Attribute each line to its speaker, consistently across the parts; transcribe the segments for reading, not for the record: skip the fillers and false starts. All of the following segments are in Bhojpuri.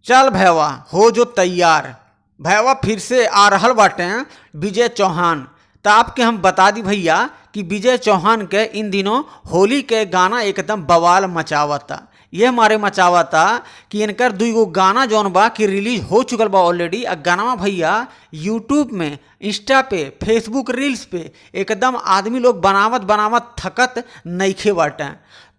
Speaker 1: चल भैया हो जो तैयार। भैया फिर से आ रहल बाटे विजय चौहान। त आपके हम बता दी भैया कि विजय चौहान के इन दिनों होली के गाना एकदम बवाल मचावता। ये मारे मचावता कि इनकर दुई गो गाना जौन बा कि रिलीज हो चुकल बा ऑलरेडी। आ गाना भैया यूट्यूब में, इंस्टा पे, फेसबुक रील्स पे एकदम आदमी लोग बनावत बनावत थकत नइखे बाटे।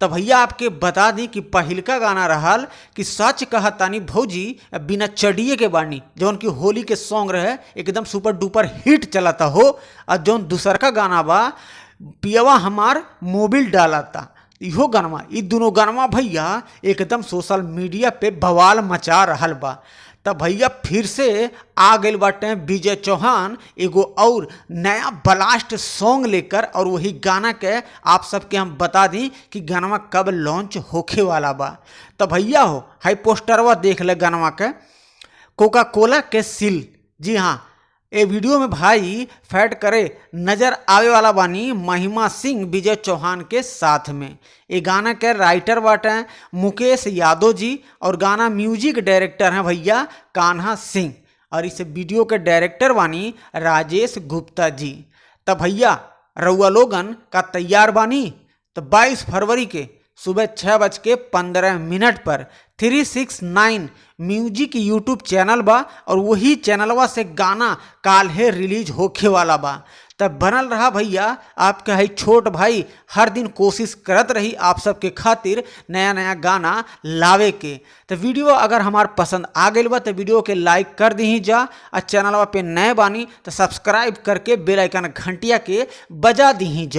Speaker 1: त भैया आपके बता दी कि पहिलका गाना रहल कि सच कहतानी भौजी बिना चडिए के बानी, जौन की होली के सॉन्ग रहे एकदम सुपर डुपर हिट चलता हो। आ जौन दूसरका गाना बा पियवा हमार मोबिल डालता, इहो गानवा, इ दुनो गानवा भैया एकदम सोशल मीडिया पे बवाल मचा रहल बा। त भैया फिर से आ गइल बाटे विजय चौहान एगो और नया ब्लास्ट सॉन्ग लेकर, और वही गाना के आप सबके हम बता दी कि गानवा कब लॉन्च होखे वाला बा। त भैया हो हाई पोस्टरवा देख ले गानवा के, कोका कोला के सिल। जी हाँ, ए वीडियो में भाई फैट करे नजर आवे वाला बानी महिमा सिंह विजय चौहान के साथ में। ए गाना के राइटर बाटे मुकेश यादव जी और गाना म्यूजिक डायरेक्टर हैं भैया कान्हा सिंह, और इस वीडियो के डायरेक्टर बानी राजेश गुप्ता जी। त भैया रउआ लोगन का तैयार बानी? तो 22 फरवरी के सुबह 6:15 पर 369 म्यूजिक यूट्यूब चैनल बा और वही चैनलवा से गाना काल्हे रिलीज होखे वाला बा। तब बनल रहा भैया, आपका है छोट भाई हर दिन कोशिश करत रही आप सबके खातिर नया नया गाना लावे के। तो वीडियो अगर हमार पसंद आ गइल बा तो वीडियो के लाइक कर दी जा, और चैनलवा पे नए बानी तो सब्सक्राइब करके बेल आइकन घंटिया के बजा दी जा।